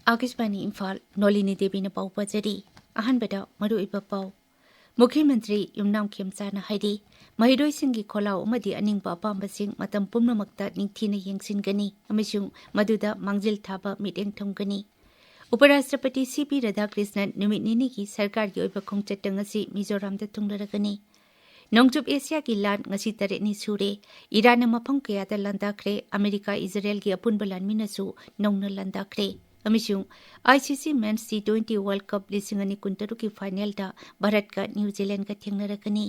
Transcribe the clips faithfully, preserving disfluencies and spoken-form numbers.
ꯑꯥꯀꯥꯁꯕꯥꯅꯤ ꯏꯝꯐꯥꯜ, ꯅꯣꯂꯤꯅꯤ ꯗꯦꯕꯤꯅ ꯄꯥꯎ ꯄꯥꯖꯔꯤ꯫ ꯑꯍꯥꯟꯕꯗ ꯃꯔꯨꯑꯣꯏꯕ ꯄꯥꯎ꯫ ꯃꯨꯈ꯭ꯌ ꯃꯟꯇ꯭ꯔꯤ ꯌꯨꯝꯅꯥꯝ ꯈꯦꯝꯆꯥꯅ ꯍꯥꯏꯔꯤ, ꯃꯍꯩꯔꯣꯏꯁꯤꯡꯒꯤ ꯈꯣꯜꯂꯥꯎ ꯑꯃꯗꯤ ꯑꯅꯤꯡꯕ ꯑꯄꯥꯝꯕꯁꯤꯡ ꯃꯇꯝ ꯄꯨꯝꯅꯃꯛꯇ ꯅꯤꯡꯊꯤꯅ ꯌꯦꯡꯁꯤꯟꯒꯅꯤ ꯑꯃꯁꯨꯡ ꯃꯗꯨꯗ ꯃꯥꯡꯖꯤꯜ ꯊꯥꯕ ꯃꯤꯠꯌꯦꯡ ꯊꯝꯒꯅꯤ꯫ ꯎꯄꯔꯥꯁꯇ꯭ꯔꯄꯇꯤ ꯁꯤ ꯄꯤ ꯔꯥꯙꯥꯀ꯭ꯔꯤꯁꯅꯟ ꯅꯨꯃꯤꯠ ꯅꯤꯅꯤꯒꯤ ꯁꯔꯀꯥꯔꯒꯤ ꯑꯣꯏꯕ ꯈꯣꯡꯆꯠꯇ ꯉꯁꯤ ꯃꯤꯖꯣꯔꯥꯝꯗ ꯊꯨꯡꯂꯔꯒꯅꯤ꯫ ꯅꯣꯡꯆꯨꯞ ꯑꯦꯁꯤꯌꯥꯒꯤ ꯂꯥꯟ ꯉꯁꯤ ꯇꯔꯦꯠꯅꯤ ꯁꯨꯔꯦ꯫ ꯏꯔꯥꯟꯅ ꯃꯐꯝ ꯀꯌꯥꯗ ꯂꯥꯟꯗꯥꯈ꯭ꯔꯦ꯫ ꯑꯃꯦꯔꯤꯀꯥ ꯏꯖꯔꯦꯜꯒꯤ ꯑꯄꯨꯟꯕ ꯂꯥꯟꯃꯤꯅꯁꯨ ꯅꯧꯅ ꯂꯥꯟꯗꯥꯈ꯭ꯔꯦ꯫ ꯑꯃꯁꯨꯡ ꯑꯥꯏ ꯁꯤ ꯁꯤ Men's T twenty World Cup ꯂꯤꯁꯤꯡ ꯑꯅꯤ ꯀꯨꯟꯇꯔꯨꯛꯀꯤ ꯐꯥꯏꯅꯦꯜꯗ ꯚꯥꯔꯠꯀ ꯅ꯭ꯌꯨ ꯖꯤꯂꯦꯟꯗꯒ ꯊꯦꯡꯅꯔꯒꯅꯤ꯫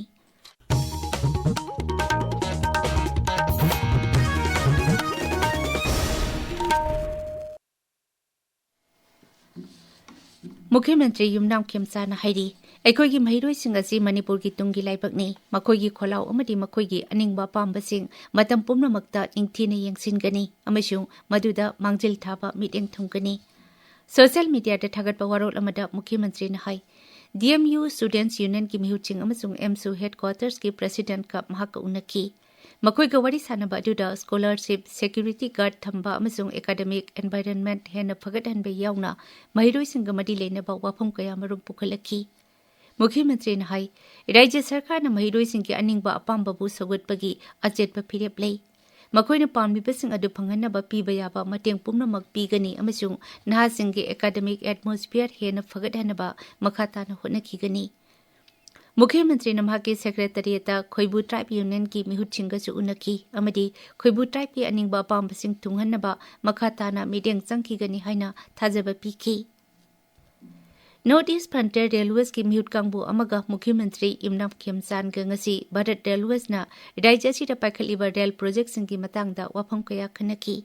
ꯃꯨꯈ꯭ꯌ ꯃꯟꯇ꯭ꯔꯤ ꯌꯨꯝꯅꯥꯝ ꯈꯦꯝꯆꯥꯅ ꯍꯥꯏꯔꯤ, ꯑꯩꯈꯣꯏꯒꯤ ꯃꯍꯩꯔꯣꯏꯁꯤꯡ ꯑꯁꯤ ꯃꯅꯤꯄꯨꯔꯒꯤ ꯇꯨꯡꯒꯤ ꯂꯩꯕꯥꯛꯅꯤ꯫ ꯃꯈꯣꯏꯒꯤ ꯈꯣꯜꯂꯥꯎ ꯑꯃꯗꯤ ꯃꯈꯣꯏꯒꯤ ꯑꯅꯤꯡꯕ ꯑꯄꯥꯝꯕꯁꯤꯡ ꯃꯇꯝ ꯄꯨꯝꯅꯃꯛꯇ ꯅꯤꯡꯊꯤꯅ ꯌꯦꯡꯁꯤꯟꯒꯅꯤ ꯑꯃꯁꯨꯡ ꯃꯗꯨꯗ ꯃꯥꯡꯖꯤꯜ ꯊꯥꯕ ꯃꯤꯠꯌꯦꯡ ꯊꯝꯒꯅꯤ꯫ ꯁꯣꯁꯤꯌꯦꯜ ꯃꯤꯗꯤꯌꯥꯗ ꯊꯥꯒꯠꯄ ꯋꯥꯔꯣꯜ ꯑꯃꯗ ꯃꯨꯈ꯭ꯌ ꯃꯟꯇ꯭ꯔꯤꯅ ꯍꯥꯏ, ꯗꯤ ꯑꯦꯝ ꯌꯨ Students Unionꯒꯤ ꯃꯤꯍꯨꯠꯁꯤꯡ ꯑꯃꯁꯨꯡ ꯑꯦꯝꯁꯨ Headquartersꯀꯤ Presidentꯀ ꯃꯍꯥꯛꯀ ꯎꯅꯈꯤ꯫ ꯃꯈꯣꯏꯒ ꯋꯥꯔꯤ ꯁꯥꯟꯅꯕ ꯑꯗꯨꯗ scholarship, security guard ꯊꯝꯕ ꯑꯃꯁꯨꯡ academic environment ꯍꯦꯟꯅ ꯐꯒꯠꯍꯟꯕ ꯌꯥꯎꯅ ꯃꯍꯩꯔꯣꯏꯁꯤꯡꯒ ꯃꯔꯤ ꯂꯩꯅꯕ ꯋꯥꯐꯝ ꯀꯌꯥꯃꯔꯨꯝ ꯄꯨꯈꯠꯂꯛꯈꯤ꯫ ꯃꯨꯈ꯭ꯌ ꯃꯟꯇ꯭ꯔꯤꯅ ꯍꯥꯏ, ꯔꯥꯖ꯭ꯌ ꯁꯔꯀꯥꯔꯅ ꯃꯍꯩꯔꯣꯏꯁꯤꯡꯒꯤ ꯑꯅꯤꯡꯕ ꯑꯄꯥꯝꯕꯕꯨ ꯁꯧꯒꯠꯄꯒꯤ ꯑꯆꯦꯠꯄ ꯐꯤꯔꯦꯞ ꯂꯩ꯫ ꯃꯈꯣꯏꯅ ꯄꯥꯝꯂꯤꯕꯁꯤꯡ ꯑꯗꯨ ꯐꯪꯍꯟꯅꯕ ꯄꯤꯕ ꯌꯥꯕ ꯃꯇꯦꯡ ꯄꯨꯝꯅꯃꯛ ꯄꯤꯒꯅꯤ ꯑꯃꯁꯨꯡ ꯅꯍꯥꯁꯤꯡꯒꯤ academic atmosphere ꯍꯦꯟꯅ ꯐꯒꯠꯍꯟꯅꯕ ꯃꯈꯥ ꯇꯥꯅ ꯍꯣꯠꯅꯈꯤꯒꯅꯤ꯫ ꯃꯨꯈ꯭ꯌ ꯃꯟꯇ꯭ꯔꯤꯅ ꯃꯍꯥꯛꯀꯤ Secretariatꯇ ꯈꯣꯏꯕꯨ Tribe Unionꯒꯤ ꯃꯤꯍꯨꯠꯁꯤꯡꯒꯁꯨ ꯎꯅꯈꯤ ꯑꯃꯗꯤ ꯈꯣꯏꯕꯨ Tribeꯀꯤ ꯑꯅꯤꯡꯕ ꯑꯄꯥꯝꯕꯁꯤꯡ ꯊꯨꯡꯍꯟꯅꯕ ꯃꯈꯥ ꯇꯥꯅ ꯃꯤꯠꯌꯦꯡ ꯆꯪꯈꯤꯒꯅꯤ ꯍꯥꯏꯅ ꯊꯥꯖꯕ ꯄꯤꯈꯤ꯫ North East Frontier Railwaysꯀꯤ ꯃꯤꯍꯨꯠ ꯀꯥꯡꯕꯨ ꯑꯃꯒ ꯃꯨꯈ꯭ꯌ ꯃꯟꯇ꯭ꯔꯤ ꯌꯨꯝꯅꯥꯝ ꯈꯦꯝꯆꯥꯟꯒ ꯉꯁꯤ ꯚꯥꯔꯠ Railwaysꯅ ꯔꯥꯖ꯭ꯌ ꯑꯁꯤꯗ ꯄꯥꯏꯈꯠꯂꯤꯕ ꯔꯦꯜ ꯄ꯭ꯔꯣꯖꯦꯛꯁꯤꯡꯒꯤ ꯃꯇꯥꯡꯗ ꯋꯥꯐꯝ ꯀꯌꯥ ꯈꯟꯅꯈꯤ꯫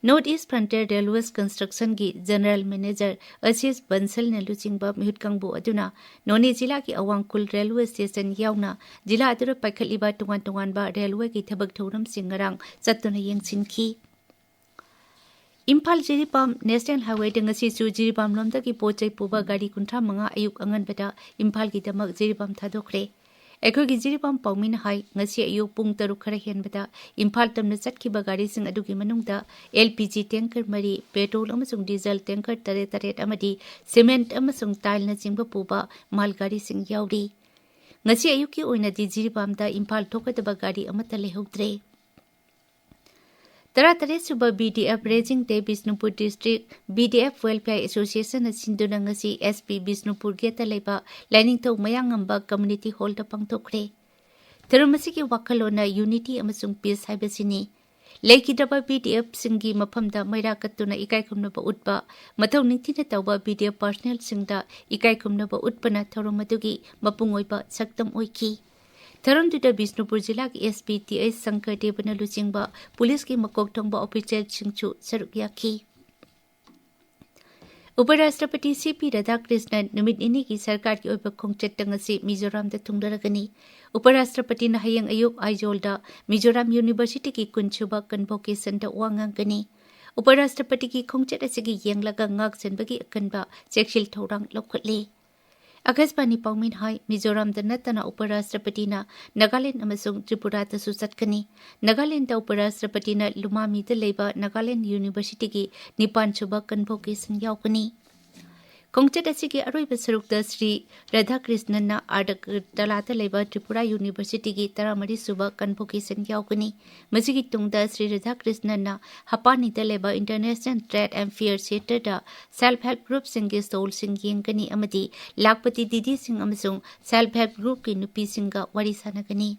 North East Frontier Railways Constructionꯒꯤ General Manager ꯑꯁꯤꯁ ꯕꯟꯁꯜꯅ ꯂꯨꯆꯤꯡꯕ ꯃꯤꯍꯨꯠ ꯀꯥꯡꯕꯨ ꯑꯗꯨꯅ ꯅꯣꯅꯦ ꯖꯤꯂꯥꯒꯤ ꯑꯋꯥꯡ ꯈꯨꯜ ꯔꯦꯜꯋꯦ ꯁ꯭ꯇꯦꯁꯟ ꯌꯥꯎꯅ ꯖꯤꯂꯥ ꯑꯗꯨꯗ ꯄꯥꯏꯈꯠꯂꯤꯕ ꯇꯣꯉꯥꯟ ꯇꯣꯉꯥꯟꯕ ꯔꯦꯜꯋꯦꯒꯤ ꯊꯕꯛ ꯊꯧꯔꯝꯁꯤꯡ ꯉꯔꯥꯡ ꯆꯠꯇꯨꯅ ꯌꯦꯡꯁꯤꯟꯈꯤ꯫ ꯏꯝꯐꯥꯜ ꯖꯤꯔꯤꯕꯥꯝ National Highwayꯗ ꯉꯁꯤꯁꯨ ꯖꯤꯔꯤꯕꯥꯝ ꯂꯣꯝꯗꯒꯤ ꯄꯣꯠ ꯆꯩ ꯄꯨꯕ ꯒꯥꯔꯤ ꯀꯨꯟꯊ꯭ꯔꯥ ꯃꯉꯥ ꯑꯌꯨꯛ ꯑꯉꯟꯕꯗ ꯏꯝꯐꯥꯜꯒꯤꯗꯃꯛ ꯖꯤꯔꯤꯕꯥꯝ ꯊꯥꯗꯣꯛꯈ꯭ꯔꯦ꯫ ꯑꯩꯈꯣꯏꯒꯤ ꯖꯤꯔꯤꯕꯥꯝ ꯄꯥꯎꯃꯤꯅ ꯍꯥꯏ, ꯉꯁꯤ ꯑꯌꯨꯛ ꯄꯨꯡ ꯇꯔꯨꯛ ꯈꯔ ꯍꯦꯟꯕꯗ ꯏꯝꯐꯥꯜ ꯇꯝꯅ ꯆꯠꯈꯤꯕ ꯒꯥꯔꯤꯁꯤꯡ ꯑꯗꯨꯒꯤ ꯃꯅꯨꯡꯗ L P G tanker ꯃꯔꯤ, petrol ꯑꯃꯁꯨꯡ diesel tanker ꯇꯔꯦꯠ ꯇꯔꯦꯠ ꯑꯃꯗꯤ cement ꯑꯃꯁꯨꯡ tileꯅꯆꯤꯡꯕ ꯄꯨꯕ ꯃꯥꯜ ꯒꯥꯔꯤꯁꯤꯡ ꯌꯥꯎꯔꯤ꯫ ꯉꯁꯤ ꯑꯌꯨꯛꯀꯤ ꯑꯣꯏꯅꯗꯤ ꯖꯤꯔꯤꯕꯥꯝꯗ ꯏꯝꯐꯥꯜ ꯊꯣꯛꯀꯗꯕ ꯒꯥꯔꯤ ꯑꯃꯠꯇ ꯂꯩꯍꯧꯗ꯭ꯔꯦ꯫ ꯇꯔꯥꯇꯔꯦꯠ ꯁꯨꯕ B D F Raising Day Bishnupur District B D F Welfare Associationꯅ ꯁꯤꯟꯗꯨꯅ ꯉꯁꯤ S P ꯕꯤꯁꯅꯨꯄꯨꯔ gateꯇ ꯂꯩꯕ ꯂꯥꯏꯅꯤꯡꯊꯧ ꯃꯌꯥꯡꯉꯝꯕ Community Hallꯗ ꯄꯥꯡꯊꯣꯛꯈ꯭ꯔꯦ꯫ ꯊꯧꯔꯝ ꯑꯁꯤꯒꯤ ꯋꯥꯈꯜꯂꯣꯟꯅ Unity ꯑꯃꯁꯨꯡ Peace ꯍꯥꯏꯕꯁꯤꯅꯤ꯫ ꯂꯩꯈꯤꯗ꯭ꯔꯕ B D Fꯁꯤꯡꯒꯤ ꯃꯐꯝꯗ ꯃꯩꯔꯥ ꯀꯠꯇꯨꯅ ꯏꯀꯥꯏ ꯈꯨꯝꯅꯕ ꯎꯠꯄ, ꯃꯊꯧ ꯅꯤꯡꯊꯤꯅ ꯇꯧꯕ B D F personnelꯁꯤꯡꯗ ꯏꯀꯥꯏ ꯈꯨꯝꯅꯕ ꯎꯠꯄꯅ ꯊꯧꯔꯝ ꯑꯗꯨꯒꯤ ꯃꯄꯨꯡ ꯑꯣꯏꯕ ꯁꯛꯇꯝ ꯑꯣꯏꯈꯤ꯫ ꯊꯧꯔꯝꯗꯨꯗ ꯕꯤꯁꯅꯨꯄꯨꯔ ꯖꯤꯂꯥꯒꯤ S P T I Shankar ꯗꯦꯕꯅ ꯂꯨꯆꯤꯡꯕ ꯄꯨꯂꯤꯁꯀꯤ ꯃꯀꯣꯛ ꯊꯣꯡꯕ officialꯁꯤꯡꯁꯨ ꯁꯔꯨꯛ ꯌꯥꯈꯤ꯫ ꯎꯄꯔꯥꯁꯇ꯭ꯔꯄꯇꯤ C P ꯔꯥꯙꯥꯀ꯭ꯔꯤꯁꯅꯟ ꯅꯨꯃꯤꯠ ꯅꯤꯅꯤꯒꯤ ꯁꯔꯀꯥꯔꯒꯤ ꯑꯣꯏꯕ ꯈꯣꯡꯆꯠꯇ ꯉꯁꯤ ꯃꯤꯖꯣꯔꯥꯝꯗ ꯊꯨꯡꯂꯔꯒꯅꯤ꯫ ꯎꯄꯔꯥꯁꯇ꯭ꯔꯄꯇꯤꯅ ꯍꯌꯦꯡ ꯑꯌꯨꯛ ꯑꯥꯏꯖꯣꯜꯗ ꯃꯤꯖꯣꯔꯥꯝ Universityꯒꯤ ꯀꯨꯟꯁꯨꯕ Convocationꯗ ꯋꯥ ꯉꯥꯡꯒꯅꯤ꯫ ꯎꯄꯔꯥꯁꯇ꯭ꯔꯄꯇꯤꯒꯤ ꯈꯣꯡꯆꯠ ꯑꯁꯤꯒꯤ ꯌꯦꯡꯂꯒ ꯉꯥꯛ ꯁꯦꯟꯕꯒꯤ ꯑꯀꯟꯕ ꯆꯦꯛꯁꯤꯜ ꯊꯧꯔꯥꯡ ꯂꯧꯈꯠꯂꯤ꯫ ꯑꯀꯥꯁꯕꯥꯅꯤ ꯄꯥꯎꯃꯤꯅ ꯍꯥꯏ, ꯃꯤꯖꯣꯔꯥꯝꯗ ꯅꯠꯇꯅ ꯎꯄꯔꯥꯁꯇ꯭ꯔꯄꯇꯤꯅ ꯅꯥꯒꯥꯂꯦꯟꯗ ꯑꯃꯁꯨꯡ ꯇ꯭ꯔꯤꯄꯨꯔꯥꯗꯁꯨ ꯆꯠꯀꯅꯤ꯫ ꯅꯥꯒꯥꯂꯦꯟꯗ ꯎꯄꯔꯥꯁꯇ꯭ꯔꯄꯇꯤꯅ ꯂꯨꯃꯥꯃꯤꯗ ꯂꯩꯕ ꯅꯥꯒꯥꯂꯦꯟ Universityꯒꯤ ꯅꯤꯄꯥꯟ ꯁꯨꯕ Convocation ꯌꯥꯎꯒꯅꯤ꯫ ꯈꯣꯡꯆꯠ ꯑꯁꯤꯒꯤ ꯑꯔꯣꯏꯕ ꯁꯔꯨꯛꯇ ꯁ꯭ꯔꯤ ꯔꯥꯙꯥꯀ꯭ꯔꯤꯁꯅꯟꯅ ꯑꯒꯔꯇꯂꯥꯗ ꯂꯩꯕ ꯇ꯭ꯔꯤꯄꯨꯔꯥ Universityꯒꯤ ꯇꯔꯥꯃꯔꯤ ꯁꯨꯕ Convocation ꯌꯥꯎꯒꯅꯤ꯫ ꯃꯁꯤꯒꯤ ꯇꯨꯡꯗ ꯁ꯭ꯔꯤ ꯔꯥꯙꯥꯀ꯭ꯔꯤꯁꯅꯟꯅ ꯍꯄꯥꯅꯤꯗ ꯂꯩꯕ International Trade and Fair Centreꯗ Self Help Groupꯁꯤꯡꯒꯤ stallꯁꯤꯡ ꯌꯦꯡꯒꯅꯤ ꯑꯃꯗꯤ ꯂꯥꯈꯄꯇꯤ ꯗꯤꯗꯤꯁꯤꯡ ꯑꯃꯁꯨꯡ Self Help Groupꯀꯤ ꯅꯨꯄꯤꯁꯤꯡꯒ ꯋꯥꯔꯤ ꯁꯥꯟꯅꯒꯅꯤ꯫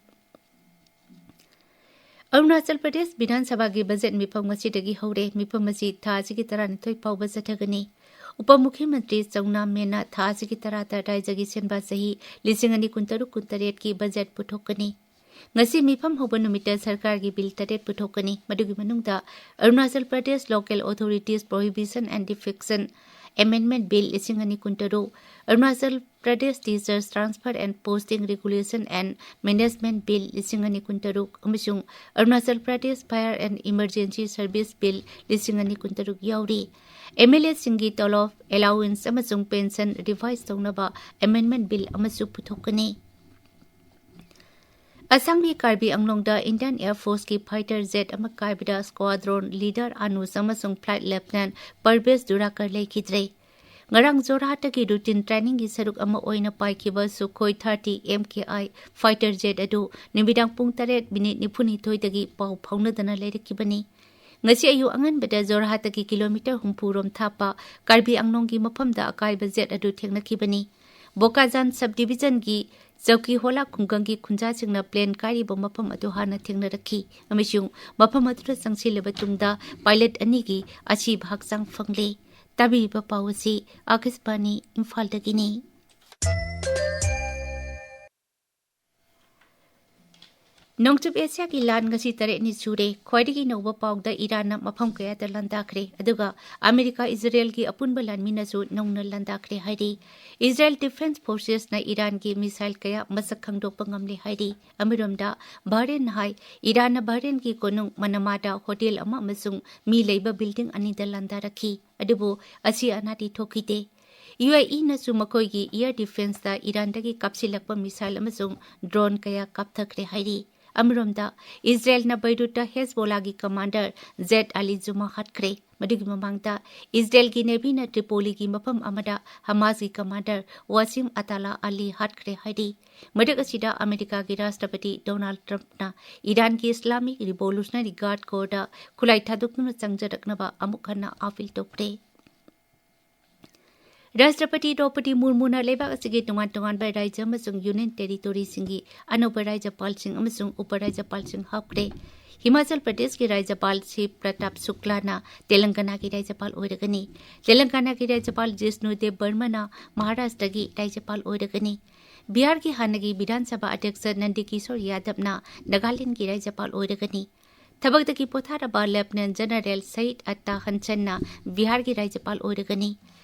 ꯑꯔꯨꯅꯥꯆꯜ ꯄ꯭ꯔꯗꯦꯁ ꯕꯤꯙꯥꯟ ꯁꯚꯥꯒꯤ ꯕꯖꯦꯠ ꯃꯤꯐꯝ ꯉꯁꯤꯗꯒꯤ ꯍꯧꯔꯦ꯫ ꯃꯤꯐꯝ ꯑꯁꯤ ꯊꯥ ꯑꯁꯤꯒꯤ ꯇꯔꯥꯅꯤꯊꯣꯏ ꯐꯥꯎꯕ ꯆꯠꯊꯒꯅꯤ꯫ ꯎꯄ ꯃꯨꯈ꯭ꯌ ꯃꯟꯇ꯭ꯔꯤ ꯆꯧꯅꯥ ꯃꯦꯟꯅ ꯊꯥ ꯑꯁꯤꯒꯤ ꯇꯔꯥꯗ ꯔꯥꯖ꯭ꯌꯒꯤ ꯁꯦꯟꯕꯥ ꯆꯍꯤ ꯂꯤꯁꯤꯡ ꯑꯅꯤ ꯀꯨꯟꯇꯔꯨꯛ ꯀꯨꯟꯇꯔꯦꯠꯀꯤ ꯕꯖꯦꯠ ꯄꯨꯊꯣꯛꯀꯅꯤ꯫ ꯉꯁꯤ ꯃꯤꯐꯝ ꯍꯧꯕ ꯅꯨꯃꯤꯠꯇ ꯁꯔꯀꯥꯔꯒꯤ ꯕꯤꯜ ꯇꯔꯦꯠ ꯄꯨꯊꯣꯛꯀꯅꯤ꯫ ꯃꯗꯨꯒꯤ ꯃꯅꯨꯡꯗ Arunachal Pradesh Local Authorities Prohibition and Defection Amendment Bill ꯂꯤꯁꯤꯡ ꯑꯅꯤ ꯀꯨꯟꯇꯔꯨꯛ, Arunachal Pradesh Teachers Transfer and Posting Regulation and Management Bill ꯂꯤꯁꯤꯡ ꯑꯅꯤ ꯀꯨꯟꯇꯔꯨꯛ ꯑꯃꯁꯨꯡ Arunachal Pradesh Fire and Emergency Service Bill ꯂꯤꯁꯤꯡ ꯑꯅꯤ ꯀꯨꯟꯇꯔꯨꯛ ꯌꯥꯎꯔꯤ꯫ MLAꯁꯤꯡꯒꯤ ꯇꯣꯂꯣꯞ, allowance ꯑꯃꯁꯨꯡ pension revise ꯇꯧꯅꯕ amendment bill ꯑꯃꯁꯨ ꯄꯨꯊꯣꯛꯀꯅꯤ꯫ ꯑꯁꯥꯝꯒꯤ ꯀꯥꯔꯕꯤ ꯑꯪꯂꯣꯡꯗ Indian Air Forceꯀꯤ fighter jet ꯑꯃ ꯀꯥꯏꯕꯗ squadron leader ꯑꯅꯨꯖ ꯑꯃꯁꯨꯡ flight lieutenant ꯄꯔꯕꯦꯖ ꯗꯨꯔꯥꯀꯔ ꯂꯩꯈꯤꯗ꯭ꯔꯦ꯫ ꯉꯔꯥꯡ ꯖꯣꯔꯍꯥꯠꯇꯒꯤ routine trainingꯒꯤ ꯁꯔꯨꯛ ꯑꯃ ꯑꯣꯏꯅ ꯄꯥꯏꯈꯤꯕ Sukhoi thirty M K I fighter jet ꯑꯗꯨ ꯅꯨꯃꯤꯗꯥꯡ ꯄꯨꯡ ꯇꯔꯦꯠ ꯃꯤꯅꯤꯠ ꯅꯤꯐꯨꯅꯤꯊꯣꯏꯗꯒꯤ ꯄꯥꯎ ꯐꯥꯎꯅꯗꯅ ꯂꯩꯔꯛꯈꯤꯕꯅꯤ꯫ ꯉꯁꯤ ꯑꯌꯨꯛ ꯑꯉꯟꯕꯗ ꯖꯣꯔꯍꯥꯠꯇꯒꯤ ꯀꯤꯂꯣꯃꯤꯇꯔ ꯍꯨꯝꯐꯨ ꯔꯣꯝ ꯊꯥꯞꯄ ꯀꯥꯔꯕꯤ ꯑꯪꯂꯣꯡꯒꯤ ꯃꯐꯝꯗ ꯑꯀꯥꯏꯕ jet ꯑꯗꯨ ꯊꯦꯡꯅꯈꯤꯕꯅꯤ꯫ ꯕꯣꯀꯥꯖꯥꯟ sub divisionꯒꯤ ꯆꯧꯀꯤ ꯍꯣꯂꯥ ꯈꯨꯡꯒꯪꯒꯤ ꯈꯨꯟꯖꯥꯁꯤꯡꯅ plane ꯀꯥꯏꯔꯤꯕ ꯃꯐꯝ ꯑꯗꯨ ꯍꯥꯟꯅ ꯊꯦꯡꯅꯔꯛꯈꯤ ꯑꯃꯁꯨꯡ ꯃꯐꯝ ꯑꯗꯨꯗ ꯆꯪꯁꯤꯜꯂꯕ ꯇꯨꯡꯗ pilot ꯑꯅꯤꯒꯤ ꯑꯁꯤꯕ ꯍꯛꯆꯥꯡ ꯐꯪꯂꯦ꯫ ꯇꯥꯕꯤꯔꯤꯕ ꯄꯥꯎ ꯑꯁꯤ ꯑꯥꯀꯥꯁꯕꯥꯅꯤ ꯏꯝꯐꯥꯜꯗꯒꯤꯅꯤ꯫ ꯅꯣꯡꯆꯨꯞ ꯑꯦꯁꯤꯌꯥꯒꯤ ꯂꯥꯟ ꯉꯁꯤ ꯇꯔꯦꯠꯅꯤ ꯁꯨꯔꯦ꯫ ꯈ꯭ꯋꯥꯏꯗꯒꯤ ꯅꯧꯕ ꯄꯥꯎꯗ ꯏꯔꯥꯟꯅ ꯃꯐꯝ ꯀꯌꯥꯗ ꯂꯥꯟꯗꯥꯈ꯭ꯔꯦ, ꯑꯗꯨꯒ ꯑꯃꯦꯔꯤꯀꯥ ꯏꯖꯔꯦꯜꯒꯤ ꯑꯄꯨꯟꯕ ꯂꯥꯟꯃꯤꯅꯁꯨ ꯅꯧꯅ ꯂꯥꯟꯗꯥꯈ꯭ꯔꯦ ꯍꯥꯏꯔꯤ꯫ ꯏꯖꯔꯦꯜ defence forcesꯅ ꯏꯔꯥꯟꯒꯤ missile ꯀꯌꯥ ꯃꯁꯛ ꯈꯪꯗꯣꯛꯄ ꯉꯝꯂꯦ ꯍꯥꯏꯔꯤ꯫ ꯑꯃꯔꯣꯝꯗ ꯕꯍꯔꯦꯟꯅ ꯍꯥꯏ, ꯏꯔꯥꯟꯅ ꯕꯍꯔꯦꯟꯒꯤ ꯀꯣꯅꯨꯡ ꯃꯅꯥꯃꯥꯗ hotel ꯑꯃ ꯑꯃꯁꯨꯡ ꯃꯤ ꯂꯩꯕ building ꯑꯅꯤꯗ ꯂꯥꯟꯗꯥꯔꯛꯈꯤ, ꯑꯗꯨꯕꯨ ꯑꯁꯤ ꯑꯅꯥꯗꯤ ꯊꯣꯛꯈꯤꯗꯦ꯫ UAEꯅꯁꯨ ꯃꯈꯣꯏꯒꯤ air defenceꯇ ꯏꯔꯥꯟꯗꯒꯤ ꯀꯥꯞꯁꯤꯜꯂꯛꯄ missile ꯑꯃꯁꯨꯡ drone ꯀꯌꯥ ꯀꯥꯞꯊꯈ꯭ꯔꯦ ꯍꯥꯏꯔꯤ꯫ ꯑꯃꯔꯣꯝꯗ, ꯏꯖꯔꯦꯜꯅ ꯕꯩꯔꯨꯠꯇ ꯍꯦꯖꯕꯣꯂꯥꯒꯤ commander ꯖꯦꯗ ꯑꯂꯤ ꯖꯨꯃꯥ ꯍꯥꯠꯈ꯭ꯔꯦ꯫ ꯃꯗꯨꯒꯤ ꯃꯃꯥꯡꯗ, ꯏꯖꯔꯦꯜꯒꯤ navyꯅ ꯇ꯭ꯔꯤꯄꯣꯂꯤꯒꯤ ꯃꯐꯝ ꯑꯃꯗ ꯍꯃꯥꯁꯀꯤ commander ꯋꯥꯁꯤꯝ ꯑꯇꯥꯂꯥ ꯑꯂꯤ ꯍꯥꯠꯈ꯭ꯔꯦ ꯍꯥꯏꯔꯤ꯫ ꯃꯔꯛ ꯑꯁꯤꯗ, ꯑꯃꯦꯔꯤꯀꯥꯒꯤ ꯔꯥꯁꯇ꯭ꯔꯄꯇꯤ ꯗꯣꯅꯥꯜꯗ ꯇ꯭ꯔꯝꯞꯅ ꯏꯔꯥꯟꯒꯤ Islamic Revolutionary Guard Corpsꯇ ꯈꯨꯠꯂꯥꯏ ꯊꯥꯗꯣꯛꯇꯨꯅ ꯆꯪꯖꯔꯛꯅꯕ ꯑꯃꯨꯛ ꯍꯟꯅ appeal ꯇꯧꯈ꯭ꯔꯦ꯫ ꯔꯥꯁꯇ꯭ꯔꯄꯇꯤ ꯗ꯭ꯔꯧꯄꯗꯤ ꯃꯨꯔꯃꯨꯅ ꯂꯩꯕꯥꯛ ꯑꯁꯤꯒꯤ ꯇꯣꯉꯥꯟ ꯇꯣꯉꯥꯟꯕ ꯔꯥꯖ꯭ꯌ ꯑꯃꯁꯨꯡ union territoryꯁꯤꯡꯒꯤ ꯑꯅꯧꯕ ꯔꯥꯖ꯭ꯌꯄꯥꯜꯁꯤꯡ ꯑꯃꯁꯨꯡ ꯎꯄ ꯔꯥꯖ꯭ꯌꯄꯥꯜꯁꯤꯡ ꯍꯥꯞꯈ꯭ꯔꯦ꯫ ꯍꯤꯃꯥꯆꯜ ꯄ꯭ꯔꯗꯦꯁꯀꯤ ꯔꯥꯖ꯭ꯌꯄꯥꯜ ꯁꯤ ꯄ꯭ꯔꯇꯥꯞ ꯁꯨꯛꯂꯥꯅ ꯇꯦꯂꯪꯒꯅꯥꯒꯤ ꯔꯥꯖ꯭ꯌꯄꯥꯜ ꯑꯣꯏꯔꯒꯅꯤ꯫ ꯇꯦꯂꯪꯒꯅꯥꯒꯤ ꯔꯥꯖ꯭ꯌꯄꯥꯜ ꯖꯤꯁꯅꯨ ꯗꯦꯕ ꯕꯔꯃꯅ ꯃꯍꯥꯔꯥꯁꯇ꯭ꯔꯒꯤ ꯔꯥꯖ꯭ꯌꯄꯥꯜ ꯑꯣꯏꯔꯒꯅꯤ꯫ ꯕꯤꯍꯥꯔꯒꯤ ꯍꯥꯟꯅꯒꯤ ꯕꯤꯙꯥꯟ ꯁꯚꯥ ꯑꯗ꯭ꯌꯛꯁ ꯅꯟꯗꯤ ꯀꯤꯁꯣꯔ ꯌꯥꯗꯕꯅ ꯅꯥꯒꯥꯂꯦꯟꯗꯒꯤ ꯔꯥꯖ꯭ꯌꯄꯥꯜ ꯑꯣꯏꯔꯒꯅꯤ꯫ ꯊꯕꯛꯇꯒꯤ ꯄꯣꯊꯥꯔꯕ ꯂꯦꯐꯇꯤꯅꯦꯟꯠ ꯖꯦꯅꯔꯦꯜ ꯁꯌꯤꯗ ꯑꯠꯇꯥ ꯍꯟꯁꯟꯅ ꯕꯤꯍꯥꯔꯒꯤ ꯔꯥꯖ꯭ꯌꯄꯥꯜ ꯑꯣꯏꯔꯒꯅꯤ꯫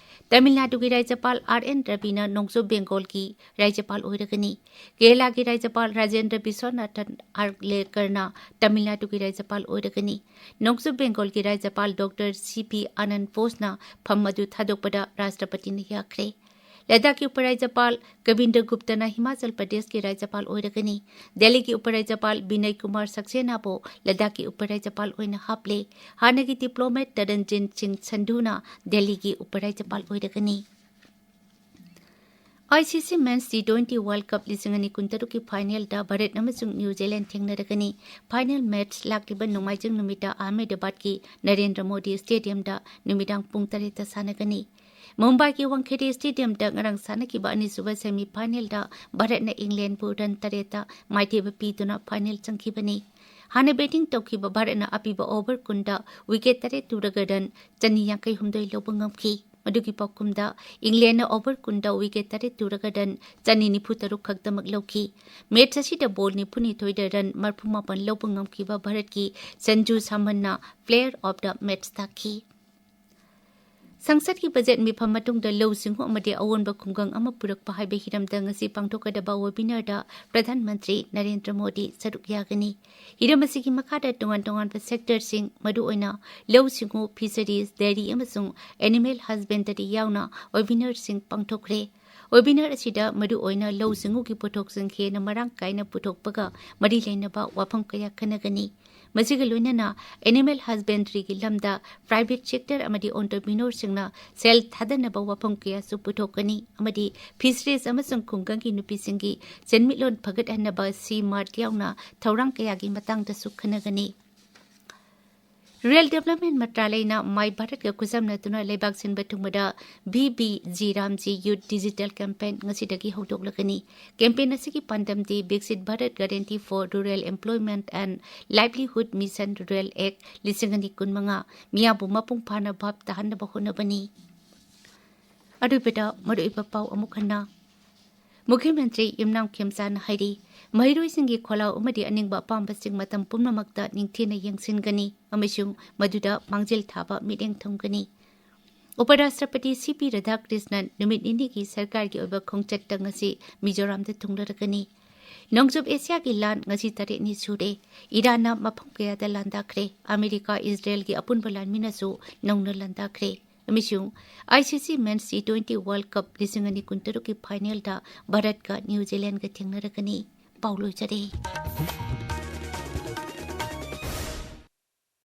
ꯇꯥꯃꯤꯜ ꯅꯥꯗꯨꯒꯤ ꯔꯥꯖ꯭ꯌꯄꯥꯜ ꯑꯥꯔ ꯑꯦꯟ ꯔꯕꯤꯅ ꯅꯣꯡꯆꯨꯞ ꯕꯦꯡꯒꯣꯜꯒꯤ ꯔꯥꯖ꯭ꯌꯄꯥꯜ ꯑꯣꯏꯔꯒꯅꯤ꯫ ꯀꯦꯔꯂꯥꯒꯤ ꯔꯥꯖ꯭ꯌꯄꯥꯜ ꯔꯥꯖꯦꯟꯗ꯭ꯔ ꯕꯤꯁ꯭ꯋꯅꯥꯊꯟ ꯑꯥꯔꯂꯦꯀꯔꯅ ꯇꯥꯃꯤꯜ ꯅꯥꯗꯨꯒꯤ ꯔꯥꯖ꯭ꯌꯄꯥꯜ ꯑꯣꯏꯔꯒꯅꯤ꯫ ꯅꯣꯡꯆꯨꯞ ꯕꯦꯡꯒꯣꯜꯒꯤ ꯔꯥꯖ꯭ꯌꯄꯥꯜ ꯗꯣꯛꯇꯔ ꯁꯤ ꯄꯤ ꯑꯥꯅꯟꯗ ꯕꯣꯁꯅ ꯐꯝ ꯑꯗꯨ ꯊꯥꯗꯣꯛꯄꯗ ꯔꯥꯁꯇ꯭ꯔꯄꯇꯤꯅ ꯌꯥꯈ꯭ꯔꯦ꯫ ꯂꯗꯥꯈꯀꯤ ꯎꯄꯔꯥꯏꯖꯄꯥꯜ ꯀꯕꯤꯟꯗ꯭ꯔ ꯒꯨꯞꯇꯅ ꯍꯤꯃꯥꯆꯜ ꯄ꯭ꯔꯗꯦꯁꯀꯤ ꯔꯥꯏꯖꯄꯥꯜ ꯑꯣꯏꯔꯒꯅꯤ꯫ ꯗꯦꯜꯂꯤꯒꯤ ꯎꯄꯔꯥꯏꯖꯄꯥꯜ ꯕꯤꯅꯌ ꯀꯨꯃꯥꯔ ꯁꯛꯁꯦꯅꯥꯕꯨ ꯂꯗꯥꯈꯀꯤ ꯎꯄꯔꯥꯏꯖꯄꯥꯜ ꯑꯣꯏꯅ ꯍꯥꯞꯂꯦ꯫ ꯍꯥꯟꯅꯒꯤ ꯗꯤꯄ꯭ꯂꯣꯃꯦꯠ ꯇꯔꯟꯖꯤꯟ ꯁꯤꯡ ꯁꯟꯙꯨꯅ ꯗꯦꯜꯂꯤꯒꯤ ꯎꯄꯔꯥꯏꯖꯄꯥꯜ ꯑꯣꯏꯔꯒꯅꯤ꯫ ICC Men's T twenty World Cup ꯂꯤꯁꯤꯡ ꯑꯅꯤ ꯀꯨꯟꯇꯔꯨꯛꯀꯤ ꯐꯥꯏꯅꯦꯜꯗ ꯚꯥꯔꯠ ꯑꯃꯁꯨꯡ ꯅ꯭ꯌꯨ ꯖꯤꯂꯦꯟ ꯊꯦꯡꯅꯔꯒꯅꯤ꯫ ꯐꯥꯏꯅꯦꯜ ꯃꯦꯠꯆ ꯂꯥꯛꯂꯤꯕ ꯅꯣꯡꯃꯥꯏꯖꯤꯡ ꯅꯨꯃꯤꯠꯇ ꯑꯍꯃꯦꯗꯕꯥꯗꯀꯤ ꯅꯔꯦꯟꯗ꯭ꯔ ꯃꯣꯗꯤ ꯁ꯭ꯇꯦꯗꯤꯌꯝꯗ ꯅꯨꯃꯤꯗꯥꯡ ꯄꯨꯡ ꯇꯔꯦꯠꯇ ꯁꯥꯟꯅꯒꯅꯤ꯫ ꯃꯨꯝꯕꯥꯏꯒꯤ ꯋꯥꯡꯈꯦꯗꯦ ꯁ꯭ꯇꯦꯗꯤꯌꯝꯗ ꯉꯔꯥꯡ ꯁꯥꯟꯅꯈꯤꯕ ꯑꯅꯤꯁꯨꯕ ꯁꯦꯃꯤ ꯐꯥꯏꯅꯦꯜꯗ ꯚꯥꯔꯠꯅ ꯏꯪꯂꯦꯟꯕꯨ ꯔꯟ ꯇꯔꯦꯠꯇ ꯃꯥꯏꯊꯤꯕ ꯄꯤꯗꯨꯅ ꯐꯥꯏꯅꯦꯜ ꯆꯪꯈꯤꯕꯅꯤ꯫ ꯍꯥꯟꯅ ꯕꯦꯇꯤꯡ ꯇꯧꯈꯤꯕ ꯚꯥꯔꯠꯅ ꯑꯄꯤꯕ ꯑꯣꯚꯔ ꯀꯨꯟꯗ ꯋꯤꯀꯦꯠ ꯇꯔꯦꯠ ꯇꯨꯔꯒ ꯔꯟ ꯆꯅꯤ ꯌꯥꯡꯈꯩ ꯍꯨꯝꯗꯣꯏ ꯂꯧꯕ ꯉꯝꯈꯤ꯫ ꯃꯗꯨꯒꯤ ꯄꯥꯎꯈꯨꯝꯗ ꯏꯪꯂꯦꯟꯅ ꯑꯣꯚꯔ ꯀꯨꯟꯗ ꯋꯤꯀꯦꯠ ꯇꯔꯦꯠ ꯇꯨꯔꯒ ꯔꯟ ꯆꯅꯤ ꯅꯤꯐꯨ ꯇꯔꯨꯛ ꯈꯛꯇꯃꯛ ꯂꯧꯈꯤ꯫ ꯃꯦꯠꯆ ꯑꯁꯤꯗ ꯕꯣꯜ ꯅꯤꯐꯨꯅꯤꯊꯣꯏꯗ ꯔꯟ ꯃꯔꯐꯨ ꯃꯥꯄꯟ ꯂꯧꯕ ꯉꯝꯈꯤꯕ ꯚꯥꯔꯠꯀꯤ Sanju ꯁꯥꯃꯟꯅ Player of the Match ꯇꯥꯈꯤ꯫ ꯁꯪꯁꯠꯀꯤ ꯕꯖꯦꯠ ꯃꯤꯐꯝ ꯃꯇꯨꯡꯗ ꯂꯧꯎ ꯁꯤꯡꯎ ꯑꯃꯗꯤ ꯑꯑꯣꯟꯕ ꯈꯨꯡꯒꯪ ꯑꯃ ꯄꯨꯔꯛꯄ ꯍꯥꯏꯕ ꯍꯤꯔꯝꯗ ꯉꯁꯤ ꯄꯥꯡꯊꯣꯛꯀꯗꯕ ꯋꯦꯕꯤꯅꯥꯔꯗ ꯄ꯭ꯔꯙꯥꯟ ꯃꯟꯇ꯭ꯔꯤ ꯅꯔꯦꯟꯗ꯭ꯔ ꯃꯣꯗꯤ ꯁꯔꯨꯛ ꯌꯥꯒꯅꯤ꯫ ꯍꯤꯔꯝ ꯑꯁꯤꯒꯤ ꯃꯈꯥꯗ ꯇꯣꯉꯥꯟ ꯇꯣꯉꯥꯟꯕ ꯁꯦꯛꯇꯔꯁꯤꯡ, ꯃꯔꯨꯑꯣꯏꯅ ꯂꯧꯎ ꯁꯤꯡꯎ, ꯐꯤꯁꯔꯤꯁ, ꯗꯦꯔꯤ ꯑꯃꯁꯨꯡ ꯑꯦꯅꯤꯃꯦꯜ ꯍꯁꯕꯦꯟꯗꯔꯤ ꯌꯥꯎꯅ ꯋꯦꯕꯤꯅꯥꯔꯁꯤꯡ ꯄꯥꯡꯊꯣꯛꯈ꯭ꯔꯦ꯫ ꯋꯦꯕꯤꯅꯥꯔ ꯑꯁꯤꯗ ꯃꯔꯨꯑꯣꯏꯅ ꯂꯧꯎ ꯁꯤꯡꯎꯒꯤ ꯄꯣꯠꯊꯣꯛꯁꯤꯡ ꯍꯦꯟꯅ ꯃꯔꯥꯡ ꯀꯥꯏꯅ ꯄꯨꯊꯣꯛꯄꯒ ꯃꯔꯤ ꯂꯩꯅꯕ ꯋꯥꯐꯝ ꯀꯌꯥ ꯈꯟꯅꯒꯅꯤ꯫ ꯃꯁꯤꯒ ꯂꯣꯏꯅꯅ ꯑꯦꯅꯤꯃꯦꯜ ꯍꯁꯕꯦꯟꯗ꯭ꯔꯤꯒꯤ ꯂꯝꯗ ꯄ꯭ꯔꯥꯏꯚꯦꯠ ꯁꯦꯛꯇꯔ ꯑꯃꯗꯤ ꯑꯣꯟꯇꯔꯄ꯭ꯔꯤꯅꯣꯔꯁꯤꯡꯅ ꯁꯦꯜ ꯊꯥꯗꯅꯕ ꯋꯥꯐꯝ ꯀꯌꯥꯁꯨ ꯄꯨꯊꯣꯛꯀꯅꯤ ꯑꯃꯗꯤ ꯐꯤꯁꯔꯤꯁ ꯑꯃꯁꯨꯡ ꯈꯨꯡꯒꯪꯒꯤ ꯅꯨꯄꯤꯁꯤꯡꯒꯤ ꯁꯦꯟꯃꯤꯠꯂꯣꯟ ꯐꯒꯠꯍꯟꯅꯕ ꯁꯤ ꯃꯥꯔꯠ ꯌꯥꯎꯅ ꯊꯧꯔꯥꯡ ꯀꯌꯥꯒꯤ ꯃꯇꯥꯡꯗꯁꯨ ꯈꯟꯅꯒꯅꯤ꯫ ꯔꯨꯔꯦꯜ ꯗꯦꯕꯂꯞꯃꯦꯟ ꯃꯟꯇ꯭ꯔꯥꯂꯌꯅ ꯃꯥꯏ ꯚꯥꯔꯠꯀ ꯈꯨꯠꯁꯝꯅꯗꯨꯅ ꯂꯩꯕꯥꯛ ꯁꯤꯟꯕ ꯊꯨꯡꯕꯗ ꯚꯤ ꯕꯤ ꯖꯤ ꯔꯥꯝꯖꯤ ꯌꯨꯠ ꯗꯤꯖꯤꯇꯦꯜ ꯀꯦꯝꯄꯦꯟ ꯉꯁꯤꯗꯒꯤ ꯍꯧꯗꯣꯛꯂꯒꯅꯤ꯫ ꯀꯦꯝꯄꯦꯟ ꯑꯁꯤꯒꯤ ꯄꯥꯟꯗꯝꯗꯤ ꯕꯤꯛꯁꯤꯠ Bharat Guarantee for Rural Employment and Livelihood Mission Rural Act ꯂꯤꯁꯤꯡ ꯑꯅꯤ ꯀꯨꯟꯃꯉꯥ ꯃꯤꯌꯥꯝꯕꯨ ꯃꯄꯨꯡ ꯐꯥꯅ ꯚꯥꯞ ꯇꯥꯍꯟꯅꯕ ꯍꯣꯠꯅꯕꯅꯤ꯫ ꯑꯔꯣꯏꯕꯗ ꯃꯔꯨꯑꯣꯏꯕ ꯄꯥꯎ ꯑꯃꯨꯛ ꯍꯟꯅ꯫ ꯃꯨꯈ꯭ꯌ ꯃꯟꯇ꯭ꯔꯤ ꯌꯨꯝꯅꯥꯝ ꯈꯦꯝꯆꯥꯟꯅ ꯍꯥꯏꯔꯤ, ꯃꯍꯩꯔꯣꯏꯁꯤꯡꯒꯤ ꯈꯣꯜꯂꯥꯎ ꯑꯃꯗꯤ ꯑꯅꯤꯡꯕ ꯑꯄꯥꯝꯕꯁꯤꯡ ꯃꯇꯝ ꯄꯨꯝꯅꯃꯛꯇ ꯅꯤꯡꯊꯤꯅ ꯌꯦꯡꯁꯤꯟꯒꯅꯤ ꯑꯃꯁꯨꯡ ꯃꯗꯨꯗ ꯃꯥꯡꯖꯤꯜ ꯊꯥꯕ ꯃꯤꯠꯌꯦꯡ ꯊꯝꯒꯅꯤ꯫ ꯎꯄꯔꯥꯁꯇ꯭ꯔꯄꯇꯤ ꯁꯤ ꯄꯤ ꯔꯥꯙꯥꯀ꯭ꯔꯤꯁꯅꯟ ꯅꯨꯃꯤꯠ ꯅꯤꯅꯤꯒꯤ ꯁꯔꯀꯥꯔꯒꯤ ꯑꯣꯏꯕ ꯈꯣꯡꯆꯠꯇ ꯉꯁꯤ ꯃꯤꯖꯣꯔꯥꯝꯗ ꯊꯨꯡꯂꯔꯒꯅꯤ꯫ ꯅꯣꯡꯆꯨꯞ ꯑꯦꯁꯤꯌꯥꯒꯤ ꯂꯥꯟ ꯉꯁꯤ ꯇꯔꯦꯠꯅꯤ ꯁꯨꯔꯦ꯫ ꯏꯔꯥꯟꯅ ꯃꯐꯝ ꯀꯌꯥꯗ ꯂꯥꯟꯗꯥꯈ꯭ꯔꯦ꯫ ꯑꯃꯦꯔꯤꯀꯥ ꯏꯖꯔꯦꯜꯒꯤ ꯑꯄꯨꯟꯕ ꯂꯥꯟꯃꯤꯅꯁꯨ ꯅꯧꯅ ꯂꯥꯟꯗꯥꯈ꯭ꯔꯦ꯫ ꯑꯃꯁꯨꯡ ꯑꯥꯏ ꯁꯤ ꯁꯤ Men's T twenty World Cup ꯂꯤꯁꯤꯡ ꯑꯅꯤ ꯀꯨꯟꯇꯔꯨꯛꯀꯤ ꯐꯥꯏꯅꯦꯜꯗ ꯚꯥꯔꯠꯀ ꯅ꯭ꯌꯨ ꯖꯤꯂꯦꯟꯗꯒ ꯊꯦꯡꯅꯔꯒꯅꯤ꯫ ꯄꯥꯎ ꯂꯣꯏꯖꯔꯦ꯫